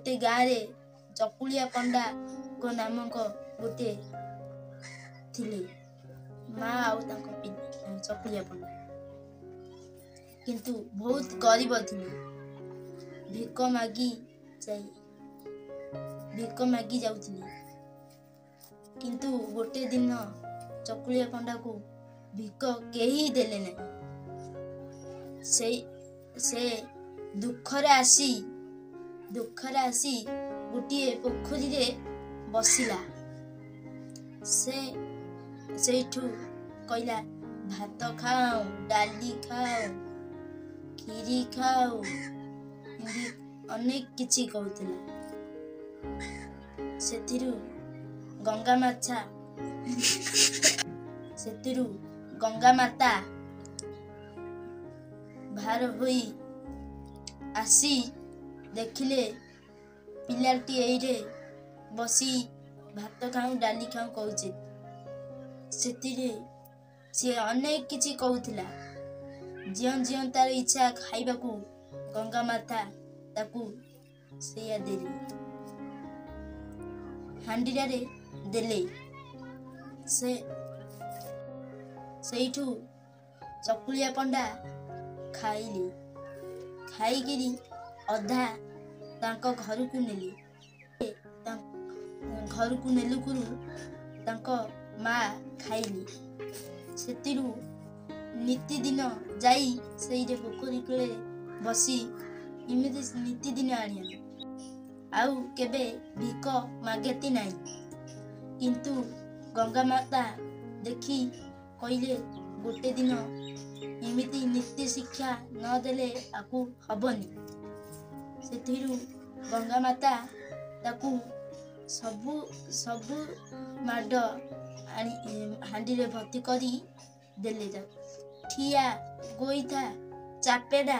ଗୋଟେ ଗାଁରେ ଚକୁଳିଆ ପଣ୍ଡାଙ୍କ ନାମକ ଗୋଟେ ଥିଲେ ମା ଆଉ ତାଙ୍କ ଚକୁଳିଆ ପଣ୍ଡା, କିନ୍ତୁ ବହୁତ ଗରିବ ଥିଲେ। ଭିକ ମାଗି ଯାଇ ଭିକ ମାଗି ଯାଉଥିଲେ। କିନ୍ତୁ ଗୋଟେ ଦିନ ଚକୁଳିଆ ପଣ୍ଡାକୁ ଭିକ କେହି ଦେଲେ ନାହିଁ। ସେଇ ସେ ଦୁଃଖରେ ଆସି ଗୋଟିଏ ପୋଖରୀରେ ବସିଲା। ସେ ସେଇଠୁ କହିଲା, ଭାତ ଖାଉ, ଡାଲି ଖାଉ, କ୍ଷୀରି ଖାଉ, ଏମିତି ଅନେକ କିଛି କହୁଥିଲା। ସେଥିରୁ ଗଙ୍ଗା ମାଛା ସେଥିରୁ ଗଙ୍ଗା ମାତା ଭାର ହୋଇ ଆସି ଦେଖିଲେ ପିଲାଟି ଏଇରେ ବସି ଭାତ ଖାଉ ଡାଲି ଖାଉ କହୁଛି। ସେଥିରେ ସିଏ ଅନେକ କିଛି କହୁଥିଲା। ଯେଉଁ ଯେଉଁ ତାର ଇଚ୍ଛା ଖାଇବାକୁ ଗଙ୍ଗା ମାତା ତାକୁ ସେଇଆ ଦେଲେ, ହାଣ୍ଡିଟାରେ ଦେଲେ। ସେ ସେଇଠୁ ଚକୁଳିଆ ପଣ୍ଡା ଖାଇଲେ। ଖାଇକିରି ଅଧା ତାଙ୍କ ଘରକୁ ନେଲେ। ଘରକୁ ନେଲୁକୁରୁ ତାଙ୍କ ମା ଖାଇଲେ। ସେଥିରୁ ନିତିଦିନ ଯାଇ ସେଇଠି ପୋଖରୀ କୂଳରେ ବସି ଏମିତି ନିତିଦିନ ଆଣିଆ, ଆଉ କେବେ ଭିକ ମାଗେତି ନାହିଁ। କିନ୍ତୁ ଗଙ୍ଗା ମାତା ଦେଖି କହିଲେ, ଗୋଟେ ଦିନ ଏମିତି ନୀତି ଶିକ୍ଷା ନଦେଲେ ଆକୁ ହବନି। ସେଥିରୁ ଗଙ୍ଗା ମାତା ତାକୁ ସବୁ ସବୁ ମାଡ଼ ଆଣି ହାଣ୍ଡିରେ ଭର୍ତ୍ତି କରି ଦେଲେ। ତାକୁ ଠିଆ, ଗୋଇଠା, ଚାପେଡ଼ା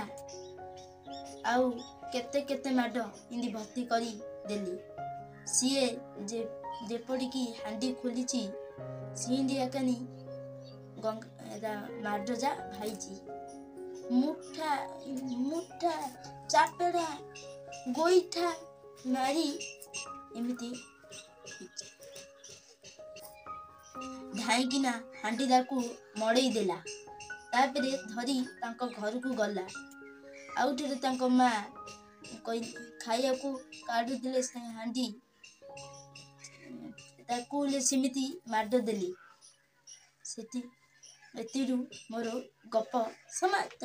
ଆଉ କେତେ କେତେ ମାଡ଼ ଏମିତି ଭର୍ତ୍ତି କରି ଦେଲେ। ସିଏ ଯେ ଯେପରିକି ହାଣ୍ଡି ଖୋଲିଛି ସିନ୍ତି ଏକାନି ଗଙ୍ଗା ମାଡ଼ ଯା ଭାଇଛି, ମୁଠା ମୁଠା ଚାପେଡ଼ା ଗୋଇଠା ମାରି ଏମିତି ଧାଇଁକିନା ହାଣ୍ଡିଟାକୁ ମଡ଼େଇ ଦେଲା। ତାପରେ ଧରି ତାଙ୍କ ଘରକୁ ଗଲା। ଆଉ ଥରେ ତାଙ୍କ ମା ଖାଇବାକୁ କାଢୁଥିଲେ ସେ ହାଣ୍ଡି, ତାକୁ ହେଲେ ସେମିତି ମାଡ଼ ଦେଲି। ସେଠି ଏଥିରୁ ମୋର ଗପ ସମାପ୍ତ।